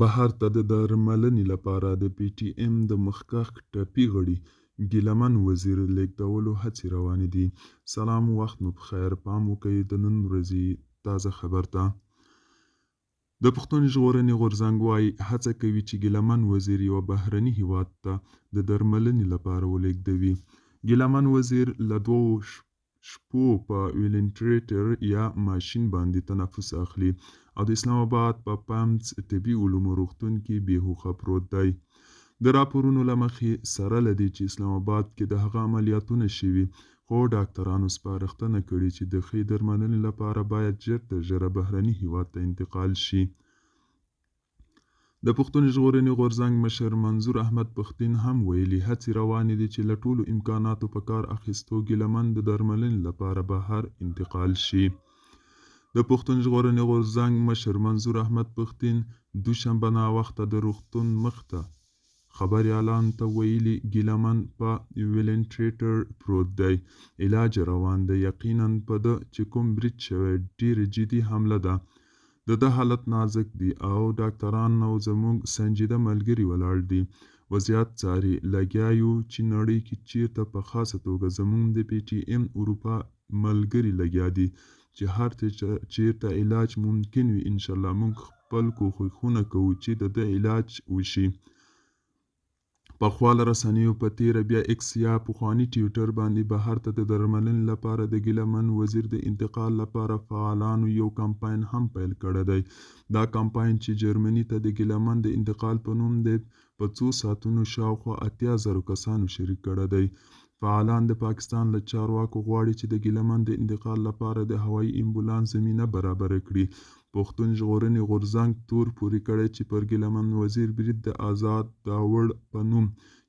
بهر ته د درملنې لپاره د پي ټي اېم د مخکښ ټپي غړي ګیله من وزیر لېږدولو هڅې روانې دي. سلام وخت مو پخیر، پام وکړئ د نن ورځې تازه خبر ته. د پښتون ژغورنې غورځنګ وايي، هڅه کوي چې ګیله من وزیر یوه بهرني هیواد ته د درملنې لپاره ولېږدوي. ګیله من وزیر له دوو شپو په ویلنټریټر یا ماشین باندې تنفس اخلي او د اسلام اباد په پمز طبي علومو روغتون کې بې هوښه پروت دی. د راپورونو له مخې سره له دې چې اسلام اباد کې د هغه عملیاتونه شوي، خو ډاکترانو سپارښتنه کړې چې د ښې درملنې لپاره باید ژر تر ژره بهرني هیواد ته انتقال شي. د پښتون ژغورنې غورځنګ مشر منظور احمد پښتین هم ویلي، هڅې روانې دي چې له ټولو امکاناتو په کار اخیستو ګیله من د درملنې لپاره بهر انتقال شي. د پښتون ژغورنې غورځنګ مشر منظور احمد پښتین دوشنبه ناوخته د روغتون مخ ته خبریالانو ته ویلي، ګیله من په ویلنټریټر پروت دی، علاج یې روان دی، یقینا په ده چې کوم برید شوی ډېره جدي حمله ده، د ده حالت نازک دی او ډاکتران او زموږ سنجیده ملګري ولاړ دي، وضعیت څاري، لګیا یو چې نړۍ کې چېرته په خاصه توګه زموږ د پي ټي اېم اروپا ملګري لګیا دي چې هر چېرته علاج ممکن وي انشاالله موږ خپل کوښښونه کوو چې د ده علاج وشي. په خواله رسنیو په تېره بیا ایکس یا پخواني ټویټر باندې بهر ته د درملنې لپاره د ګیله من وزیر د انتقال لپاره فعالانو یو کمپاین هم پیل کړی دی. دا کمپاین چې جرمني ته د ګیله من د انتقال په نوم دی، په څو ساعتونو شاوخوا 80 زرو کسانو شریک کړی دی. فعالان د پاکستان له چارواکو غواړي چې د ګیله من د انتقال لپاره د هوایي امبولانس زمینه برابره کړي. پښتون ژغورنې غورځنګ تور پورې کړی چې پر ګیله من وزیر برید د ازاد داوړ په نوم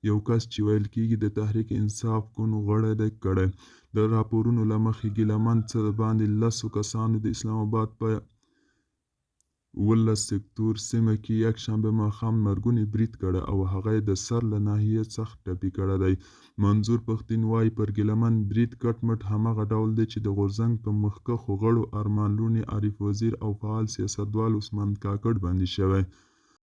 یو کس چې ویل کېږي د تحریک انصاف ګوند غړی دی کړی. د راپورونو له مخې ګیله من څه باندې لسو کسانو د اسلام اباد په 17 سکتور سیمه کې یکشنبه ماښام مرګونی برید کړی او هغه یې د سر له ناحیې سخت ټپي کړی دی. منظور پښتین وايي، پر ګیله من برید کټ مټ همغه ډول دی چې د غورځنګ په مخکښو غړو ارمان لوڼي، عارف وزیر او فعال سیاستوال عثمان کاکړ باندې شوی.